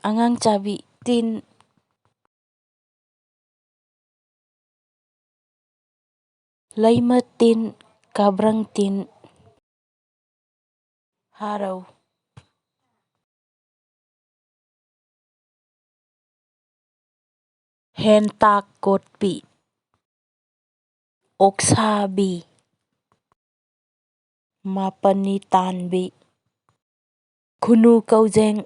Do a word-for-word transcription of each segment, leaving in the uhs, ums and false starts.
ꯑꯉꯥꯡ ꯆꯥꯕꯤ ꯇꯤꯟ, ꯂꯩꯃ ꯇꯤꯟ, ꯀꯥꯕ꯭ꯔꯪ ꯇꯤꯟ, ꯍꯥꯔꯧ, ꯍꯦꯟꯇꯥꯛ ꯀꯣꯠꯄꯤ, ꯑꯣꯛꯁꯥꯕꯤ, ꯃꯥꯄꯅꯤ ꯇꯥꯟꯕꯤ, ꯈꯨꯅꯨ ꯀꯧꯖꯦꯡ,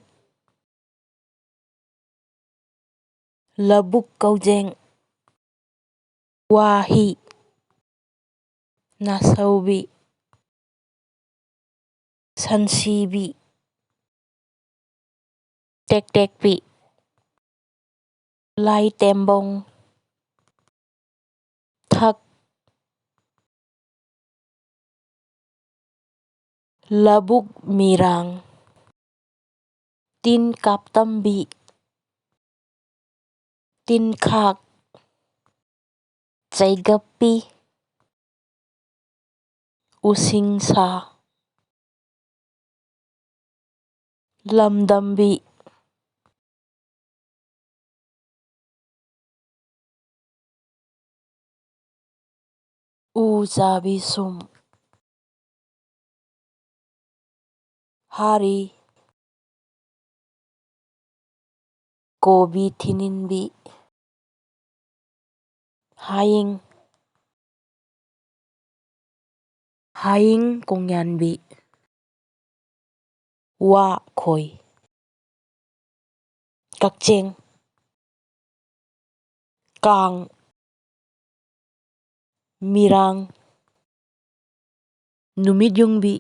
ꯂꯧꯕꯨꯛ ꯀꯧꯖꯦꯡ, ꯋꯥꯍꯤ, ꯅꯥꯁꯧꯕꯤ, ꯁꯟꯁꯤꯕꯤ, ꯇꯦꯛꯇꯦꯛꯄꯤ, ꯂꯥꯏ ꯇꯦꯝꯕꯣꯡ, ꯊꯛ, ꯂꯧꯕꯨꯛ ꯃꯤꯔꯥꯡ, ꯇꯤꯟ ꯀꯥꯞꯇꯝꯕꯤ, ꯇꯤꯟꯈꯥꯛ, ꯆꯩꯒꯞꯄꯤ, ꯎꯁꯤꯡꯁꯥ, ꯂꯝꯗꯝꯕꯤ, ꯎ ꯆꯥꯕꯤ ꯁꯨꯝ, ꯍꯥꯔꯤ, ꯀꯣꯕꯤ ꯊꯤꯅꯤꯟꯕꯤ, ꯍꯥꯌꯤꯡ, ꯍꯥꯌꯤꯡ ꯀꯣꯡꯌꯥꯟꯕꯤ, ꯋꯥ ꯈꯣꯏ, ꯀꯛꯆꯦꯡ, ꯀꯥꯡ, ꯃꯤꯔꯥꯡ, ꯅꯨꯃꯤꯠ ꯌꯨꯡꯕꯤ,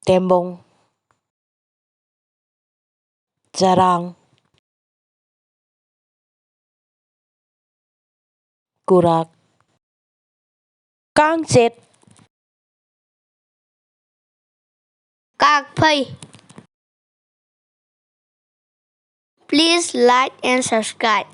ꯇꯦꯝꯕꯣꯡ, ꯆꯔꯥꯡ, ꯀꯨꯔꯥꯛ, ꯀꯥꯡꯆꯦꯠ, ꯀꯥꯛꯐꯩ꯫ Please like and subscribe.